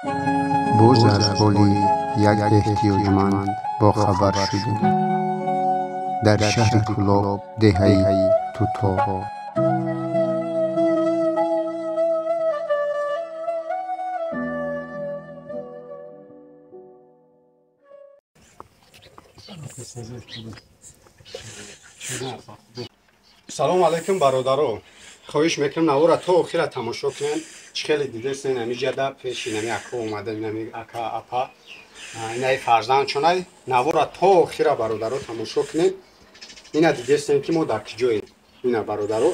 Боз аз ҳоли як эҳтиёҷманд бохабар шудем. Дар шаҳри Кӯлоб, деҳаи Туто. Салом алайкум, бародаро. Хоҳиш мекунам, навора то охира тамошо кунед. Чӣ хеле дидестен, ами ҷада пеши нами ака омада, нами ака, апа, инаи фарзандчонай. Навора то охира, бародаро, тамошо кунед. Ина дидестен, ки мо дар киҷоем. Ина, бародаро,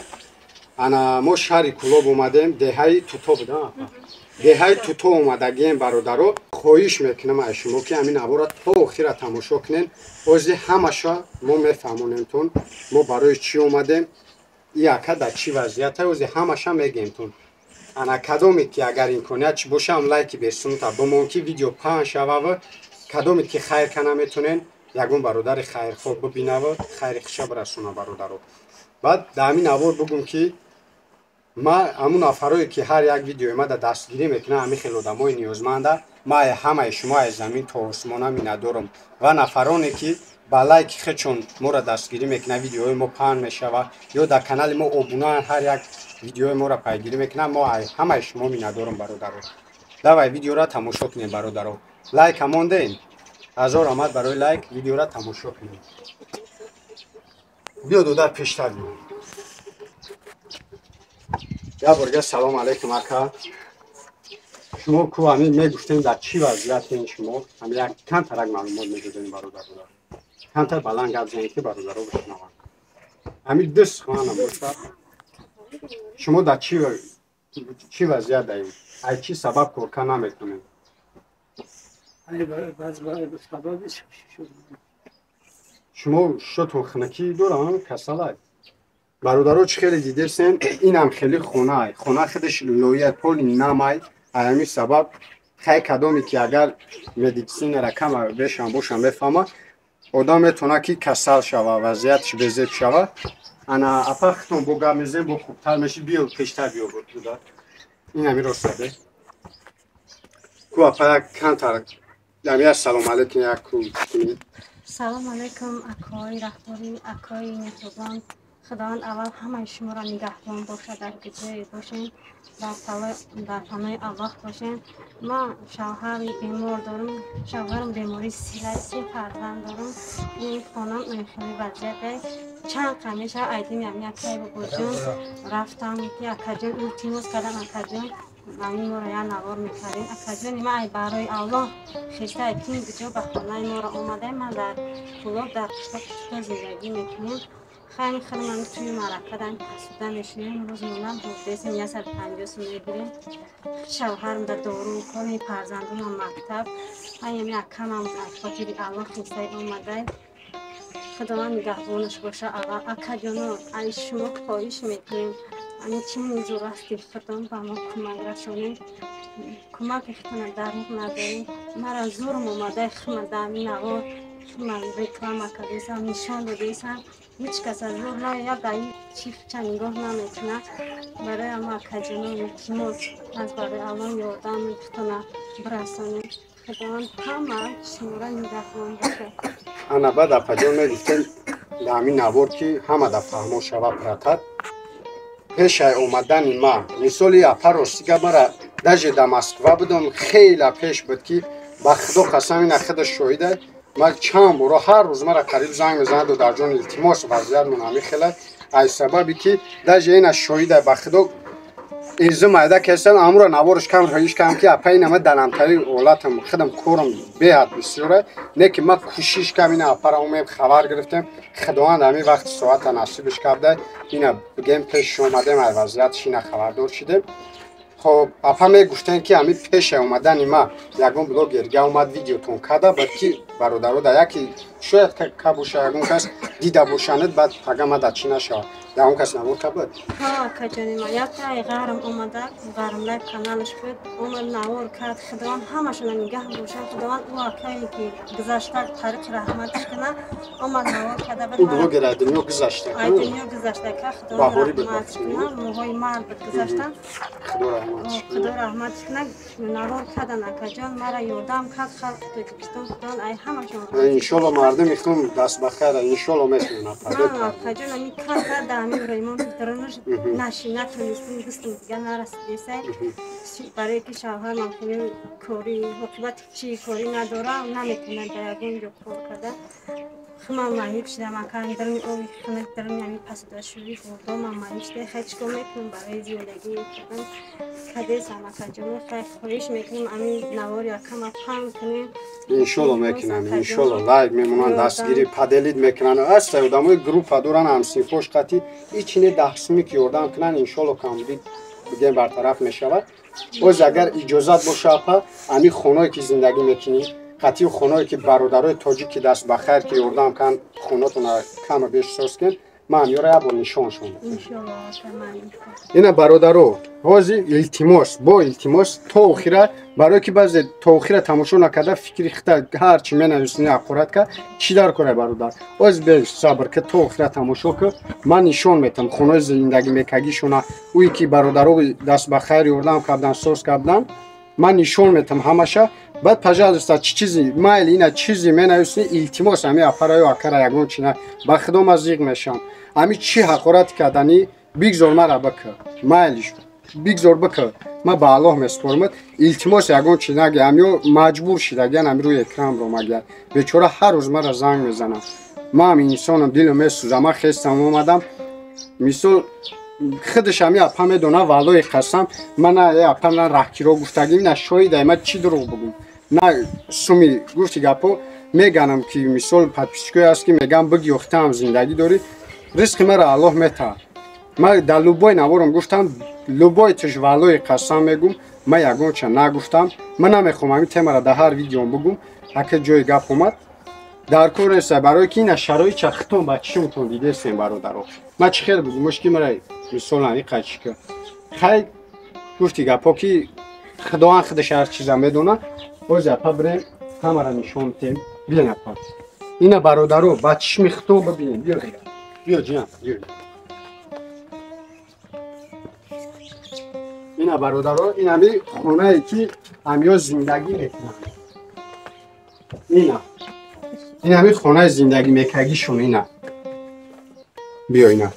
ана мо шаҳри Кӯлоб омадем, деҳаи Туто буда, апа, деҳаи Туто омадагием. Бародаро, хоҳиш мекунам аз шумо, ки ҳамин навора то охира тамошо кунед. Ози ҳамаша мо мефаҳмонемтон, мо барои чӣ омадем, и ака дар чӣ вазъията, ози ҳамаша мегемтон. Ана кадомед ки агар имконият чи боша, ам лайки бесунта бимон, ки видео паҳн шавава. Кадомед ки хайр кана метонен, ягон бародари хайрхоҳ бибинава, хайри хиша бирасона, бародаро. Баъд дар ҳамин навор бугум, ки ма ҳамун нафарое ки ҳар як видеои ма да дастгирӣ мекунам, ҳамин хел одамои ниёзманда, ма ҳамаи шумо аз замин то осмона миннатдорам. Ва нафароне ки ба лайки худшон моро дастгирӣ мекунанд, видеоҳои мо паҳн мешавад, ё дар канали мо обунаанд, ҳар як видеои моро пайгирӣ мекунанд, мо ҳамаи шумо миннатдорам, бародаро. Давай видеоро тамошо кунем, бародаро. Лайка мондем, ҳазор омад барои лайк. Видеоро тамошо кунем. Биё, додар, пештар биё. Як борга салом алейкум, ака. Шумо ку ҳамин мегуфтем, дар чӣ вазъиятен шумо? Ҳами як камтарак маълумот медодем бародаро. Камтар баланд гап занед, ки бародаро бишнаванд. Ҳамин ду суханам бошад. Шумо дар чӣ вазъият даем, ай чӣ сабаб корка наметонем? Шумо шотон хунакӣ дорам, касалай? Бародаро, чӣ хеле дидесен, инам хеле хонаай, хона худаш лоя поли намай. Ай ҳамин сабаб хай кадоме ки агар медицинара кама бешам бошам бефаҳма, одам метавона ки касал шава, вазъиятш безеб шава. Ана апа, хитон бо гап мезанем, бо хубтар меши. Биё, пештар биё, буда ин ҳами ростаде ку. Апа, як камтар ами салом алейкум як ку кунед. Салом алейкум, акои раҳбарӣ, акои меҳрубон. Худованд аввал ҳамаи шуморо нигаҳбон бошад, дар куҷое бошем, дар паноҳи Аллоҳ бошем. Ман шавҳари бемор дорам, шавҳарам бемории силай, се фарзанд дорам. Ин хонам хеле вазъияте. Чанд қа мешава, айдим ям якай бобоҷон рафтам, ки акаҷон, илтимос кардам, акаҷон, ҳамин моро як навор мекардем. Акаҷони ман, ай барои Аллоҳ хеста ай кин куҷо ба хонаи моро омадаем. Ман дар Кӯлоб, дар қишлоқи Туто зиндагӣ мекунем. Хайни хеле ман туи маъракадан пасуда мешинем, рӯз монам бурдесем, 150 сум мегирем. Шавҳарам дар дору кони, фарзандонам мактаб. Аями акамам аз хотири Аллоҳ хестаи омадай. Худованд нигаҳбонаш боша. Аввал, акаҷоно, ай шумо хоҳиш мекунем, ани чи нузур асти худон ба мо кӯмак расонем. Кӯмаки худона дариқ надорем. Мара зурм омадай, хима даами навор хима реклама кардесам, нишон додесам. Ҳеҷ кас аз зур наояд, дар чи ча нигоҳ намекунад. Барои ама, акаҷоно, илтимос, аз барои Аллоҳ ёрдам худона бирасонем. Худованд ҳама шуморо нигаҳбон бошад. Ана баъд, апаҷон, мегуфтем дар ҳамин навор, ки ҳама да фаҳмо шава пратат. Пешай омадани ма, мисоли, апа, рости гап, мара даже да Москва будам, хела пеш буд, ки ба худо қасам, ина худаш шоҳида, ман чанд боро ҳар рӯз мара қариб занг мезанад: «Додарҷон, илтимос, вазъиятмон ҳамин хела». Ай сабаби ки даже ина шоҳида, ба худо, ирзу майда кестан, амура наворш кам хоҳиш кардам, ки апа, ина ма даламтари ҳолатам, худам корам беҳад бисёра, не ки ма кӯшиш кардам, ина апара омем, хабар гирифтем. Худованд ҳамин вақти соата насибиш карда, ина бигем, пешш омадем, ай вазъиятш ина хабардор шидем. Хоб, апа, мегуфтем, ки ҳамин пеше омадани ма ягон блогерга омад, видеотон карда бад, ки Бародаро да яки шояд ка боша ягон кас дида бошанад, баъд пага ма да чӣ нашавад. Ягон кас навор ка буд? Ҳа, акаҷони ман, яктай ғарм омада, Ғарм Лайф каналаш буд, омад навор кард. Худованд ҳамашона нигаҳ бошад. Худованд ӯ акае ки гузашта тариқи раҳматиш кунад, омад навор карда буд. Ӯ блогер аз дунё гузашта. Ай дунё гузашта ка, Худованд раҳматиш кунад, моҳои мард буд гузаштан. Худо раҳматиш кунад. Худо раҳматиш кунад. Навор кардан акаҷон, мара ёрдам кард халқи Тоҷикистон. Худованд ай ҳамашон. Иншолло мардуми хум даст ба хайр, иншолло метавонад. Акаҷон, ами кар да ами ремонт дарунаш наши натонистем, дастам дига нарасидесай. Барое ки шавҳарам хеле кори оқибати чӣ корӣ надорам, наметавонад дар ягон ҷо кор карда. Хумам маъюб шудам ака, даруни оби хунук, даруни ами пасдашӯӣ бурдомам маъюб шуда. Хай чӣ кор мекунам барои зиндагӣ кардан кадесам акаҷон. Хай хоҳиш мекунам ами навори акама паҳн кунем. Иншолло мекунам, иншолло лайк мемонанд, дастгирӣ поделить мекунанд. Аста одамои группа доранд ҳамсинфош қатӣ ичине даҳсуми ки ёрдам кунанд, иншолло камбудӣ бигем бартараф мешавад. Боз агар иҷозат боша апа, ами хоное ки зиндагӣ мекунӣ, қатъи хоное ки бародарои тоҷик ки даст ба хайр ки ёрдам кунанд, хонатонро кама беш соз кунед, ман ёра як бор нишоншон. Ина бародаро, ҳозир илтимос, бо илтимос то охира, барое ки баъзе то охира тамошо накарда фикри хита ҳар чи менависни ҳақорат кард, чӣ дар кора бародар? Ҳозир бе сабр ки то охира тамошо ки, ман нишон метам хонаи зиндагӣ мекагишона, ӯе ки бародаро даст ба хайр ёрдам кардан, соз кардан, ман нишон метам ҳамаша. Баъд пожалуйста, чӣ чизи майли ина чизи менависни, илтимос ами апараю акара ягон чи на, ба худо ман зиқ мешавам. Ами чӣ ҳақорат карданӣ бигзор мара бикӯ, майлиш бигзор бикӯ, ман ба Аллоҳ месупорам. Илтимос ягон чи наги, амиё маҷбур шидагиян ами рӯи экран ромагиян. Бечора ҳар рӯз мара занг мезанам. Ман ҳам инсонам, дилам месӯзам. Ман хестам омадам, мисол худаш ами апа медона, валлои қасам, ман на апа на раҳкиро гуфтагим, на шоҳидай, ман чӣ дурӯғ бугум? На суми гуфти гапо меганам ки мисол подписчикое ҳаст ки меган биги охтаам зиндагӣ дорӣ, ризқи маро Аллоҳ метаҳад. Ман дар любой наворам гуфтам, любой тиш валлои қасам мегум, ман ягонча нагуфтам. Ман намехоҳам ҳамин темаро дар ҳар видеом бугум, ака ҷои гап омад. Дар кор нест, барое ки ина шароитча хитон ба чишмтон дидесем бародаро. Ман чӣ хел бугум, мушки мара мисол ҳамин чӣ ки. Хай гуфти гапо ки Худованд худаш ҳар чиза медонад. Боз апа бирем ҳамаро нишон бидем. Биён апа. Ина бародаро ба чишми хитон бибинем. Биё. Биё ҷиям, биё. Ина бародаро, ин ҳами хонае ки ҳамиё зиндагӣ мекунанд. Ина. Ин ҳами хонаи зиндагӣ мекагишон ина. Биё ина.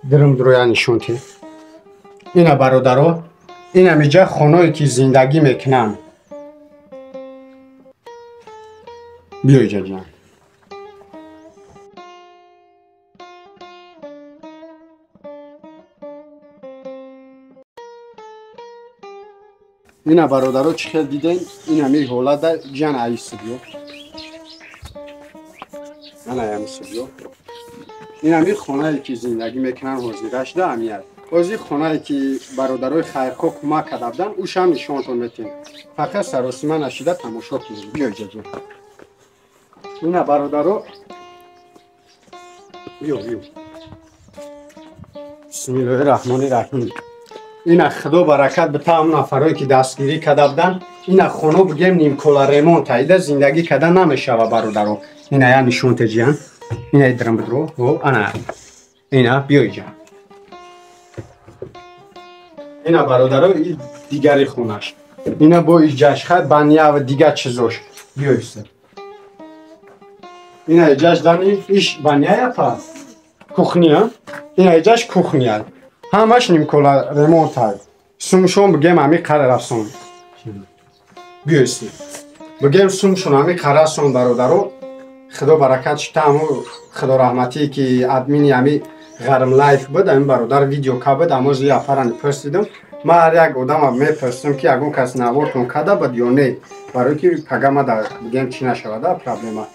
Дирм дуроя нишон тед. Ина бародаро, ин ҳамиҷа хоное ки зиндагӣ мекунанд. Биё иҷа ҷиям. Ина бародаро чӣ хел дидем, ин ҳами ҳолата ҷан аиси биё. Ана ҳамиси биё. Ин ҳами хонае ки зиндагӣ мекунанд ҳозирашда ҳамият. Ҳозир хонае ки бародарои хайрхоҳ кӯмак карда буданд, ӯшам нишонтон метиҳем. Фақат саросима нашида тамошо кунед. Биё иҷа ҷон. Ина бародаро, биё биё. Бисмиллоҳи раҳмони раҳим. Ина худо баракат бита ҳам нафарое ки дастгирӣ карда буданд. Ина хоно бигем нимкола ремонта, ида зиндагӣ карда намешава бародаро. Ина я нишон теҷиян. Ина идрам бидро. О, ана. Ина биё иҷа. Ина бародаро, и дигари хонаш. Ина бо иҷаш хай баня ва дигар чизош. Биё иса. Ина иҷаш дани иш баняя па кухня. Ина иҷаш кухня. Ҳамаш нимкола ремонта. Сумшон бигем ҳами қара расон. Биё иси. Бигем сумшон ҳами қара расон бародаро. Худо баракат шита ҳаму худо раҳматие ки админи ҳами Ғарм Лайф буд, ҳамин бародар видео ка буд, аммо зи апарани пурсидам. Ман ҳар як одама мепурсидам ки ягон кас навортон када буд ё не, барое ки пага ма дар бигем чӣ нашавада проблема.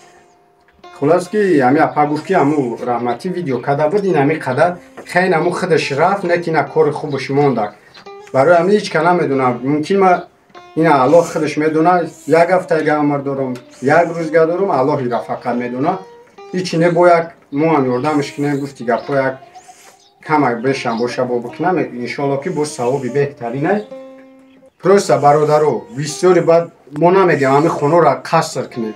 Хулас ки ҳами апа гуфт ки ҳаму раҳматӣ видео када буд, ин ҳами қадар хайн ҳаму худаш рафт, не ки ина кори хубаш мондак. Барои ҳамин ҳеҷ ка намедонам, мумкин ма Ина Аллоҳ худаш медона, як ҳафтага амр дорум, як рӯзга дорум, Аллоҳ ира фақат медона. Ҳичи не бо як мо ҳам ёрдамш кунем, гуфти гапҳо як камак бешам боша бо бикунам, иншоалло ки боз савоби беҳтаринай. Просто бародаро, бисёри баъд мо намегем ҳамин хонаро қаср кунем.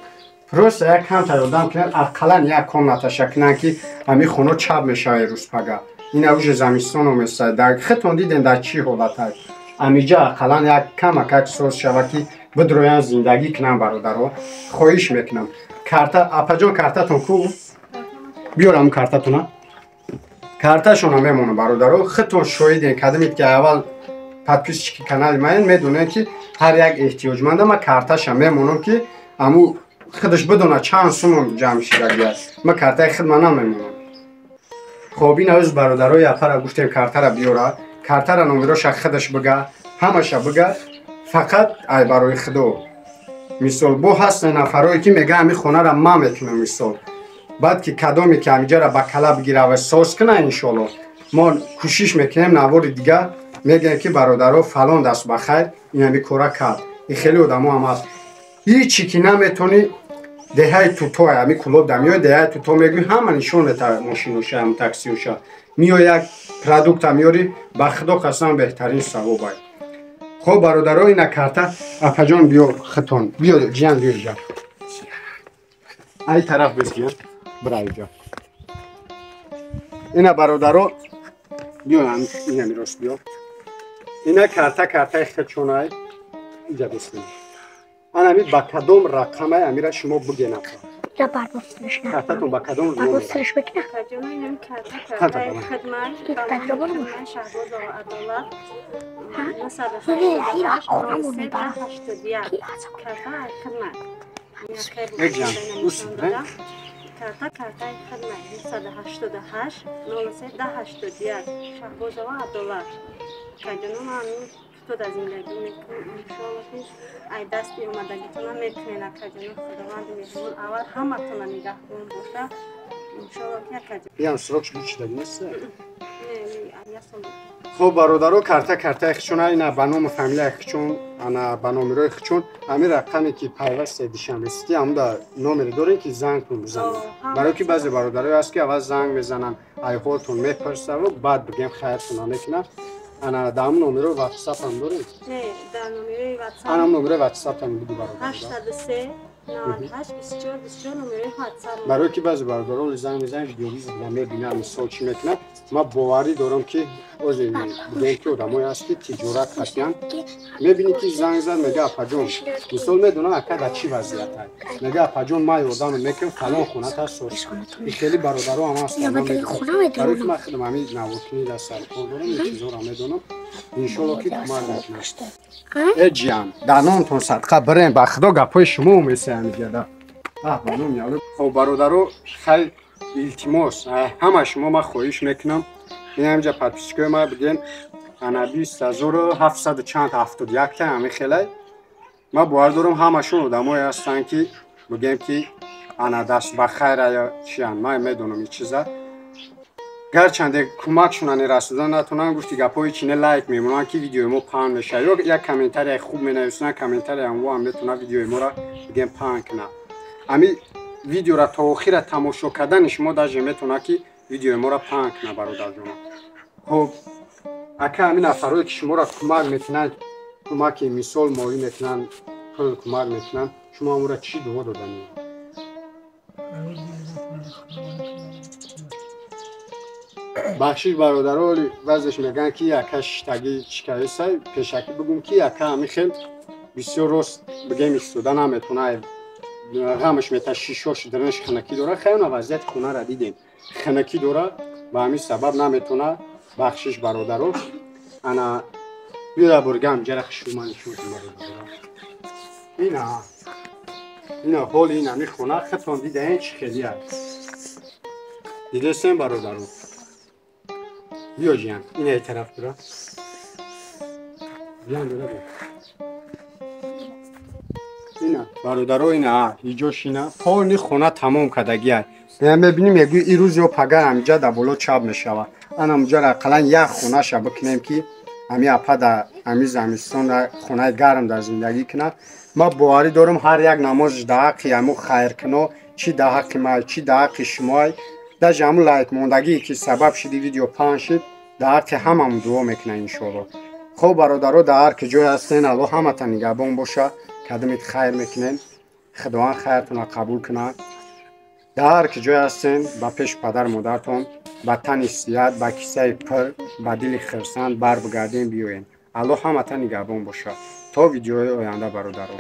Просто як камта ёрдам кунем, ақаллан як комнаташа кунанд ки ҳамин хоно чап мешавад рӯзпага. Ина уже замистон оместа. Дар худтон дидем дар чӣ ҳолатай. Амиҷа ақаллан як камак як соз шава ки бидроян зиндагӣ кунанд бародаро. Хоҳиш мекунам. Карта апаҷон картатон ку? Биёр ҳамун картатона. Карташона мемонам бародаро. Худтон шоҳиден кадамед ки аввал подписчики канали ман медонед ки ҳар як эҳтиёҷманда ма карташа мемонам ки аму худаш бидона чанд сумон ҷамъ шидагӣ аст. Ма картаи худ ма намемонам. Хоб ина оз бародарои апара гуфтем картара биёра, картара номероша худаш бига, ҳамаша бига, фақат ай барои худо. Мисол бо ҳастанд нафарое ки мега ҳамин хонара ма мекунам мисол. Баъд ки кадоме ки ҳамиҷара ба кала бигира ва соз куна иншоалло. Мо кӯшиш мекунем навори дига мегӯем ки бародаро фалон даст ба хайр ин ҳами кора кард. Ин хеле одамо ҳам ҳаст. Ҳичи ки наметонӣ деҳаи туто ҳами Кӯлоб да миёй деҳаи туто мегӯй ҳама нишон мета мошиноша ҳам таксиоша. Миёй як продукта миёри ба худо қасам беҳтарин савобай. Хоб бародаро ина карта апаҷон биё хитон биё ҷиян биё иҷа. Ай тараф бис ҷиян бира иҷа. Ина бародаро биё ина мирост биё. Ина карта картаи худшонай иҷа бисмин. Анами ба кадом рақамай амира шумо буген апа? Картатон ба кадом номер? Карта картаи хидмат 988 03 1081 Шаҳбозова Адолат. Каҷоно ҳамин тута зиндагӣ мекунем, иншоалло ки ай дасти омадагитона мекунем, акаҷоно Худованди меҳрубон аввал ҳаматона нигаҳбон боша, иншоалло ки акаҷон. Иам срокш бучидаги нест? Не, я сол. Хоб бародаро карта картаи хичон ина ба ному фамилияи хичон, ана ба номерои хичон, ҳамин рақаме ки пайваст Душанбе Сити ҳамуда номере дорем ки зангтон бизанед. Барои ки баъзе бародарое ҳаст ки аввал занг мезананд, айҳолтон мепурсаву баъд бигем хайртона мекунанд. Ана дар ҳамун номерои ватсап ҳам дорем? Не, дар номерои ватсап. Ана номерои ватсап ҳам буду бародаро. 803 98 24 24 номерои ватсап. Барои ки баъзе бародаро занг мезананд, видеовизит намебинанд, мисол чӣ мекунанд. Ман боварӣ дорам ки озе бигӯем ки одамое ҳаст ки тиҷорат карданд. Мебинӣ ки занг зад, мега апаҷон, мисол медонам ака дар чӣ вазъият аст. Мега апаҷон ман ёрдам мекунам фалон хоната соз. Ин хеле бародаро ҳам ҳастанд. Барои ки ман худам ҳамин наворкунӣ дар саркор дорам, ин чизҳоро медонам. Иншоалло ки кӯмак мекунам. Э ҷиян, дар номтон садқа бирем, ба худо гапҳои шумо омеса ҳамиҷада. Аҳ, ба номи Аллоҳ. Хоб бародаро, хай илтимос, ҳама шумо ман хоҳиш мекунам. Ин ҳамҷа подписчикои ман бигем, ана 20700 чанд 71 та ҳамин хелай. Ман бовар дорам ҳамашон одамое ҳастанд ки бигем ки ана даст ба хайра ё чиян. Ман медонам ин чиза. Гарчанде кӯмакшона нерасода натонанд, гуфти гапҳои чине лайк мемонанд ки видеои мо паҳн мешавад. Ё як комментарияи хуб менависонанд, комментария ҳамво ҳам метавонад видеои моро бигем паҳн кунад. Ҳамин видеора то охира тамошо кардани шумо даже метавонад ки видеои моро паҳн кунад бародарҷона. Хоб ака ҳамин нафарое ки шуморо кӯмак мекунанд, кӯмаки мисол моҳӣ мекунанд, пул кӯмак мекунанд, шумо ҳамонро чӣ дуо доданӣ? Бахшиш бародаро, баъзеш мегӯянд ки ака шиштагӣ чикаисай, пешакӣ бигӯм ки ака ҳамин хел бисёр рост бигем истода наметавонад. Ғамаш мета шишош дарунаш хунакӣ дорад. Хайона вазъияти хонара дидем, хунакӣ дорад, ба ҳамин сабаб наметавонад. Бахшиш бародаро. Ана биёя бургам ҷара хушуман нишон бародаро. Ина ина ҳоли ин ҳамин хона худтон дидаен чӣ хеле аст. Дидесем бародаро? Биё ҷиян, ина ин тараф бура. Ҷиян бура биё. Ина бародаро, ина иҷош ина полни хона тамом кардагиай. Мебинем мегӯи ин рӯз ё пага ҳамиҷа дар боло чап мешавад. Ана муҷара ақаллан як хонаша бикунем ки Ами апа дар ами замистон дар хонаи гарм дар зиндагӣ кунад. Ма боварӣ дорам, ҳар як намозш дар ҳаққи ҳамун хайркуно, чӣ дар ҳаққи май, чӣ дар ҳаққи шумоай, даже ҳамун лайкмондагие ки сабаб шиди видео паҳн шид, дар ҳаққи ҳамамон дуо мекунад, иншоалло. Хоб, бародаро, дар ҳар ки ҷой ҳастен, Аллоҳ ҳаматон нигаҳбон боша. Кадамит хайр мекунен, Худованд хайртонро қабул кунад. Дар ҳар ки ҷой ҳастен, ба пеши падару модартон ба тани сиҳат, ба кисаи пир, ба дили хирсанд бар бигардем, биёем. Аллоҳ ҳаматон нигаҳбон боша. То видеои оянда, бародаро.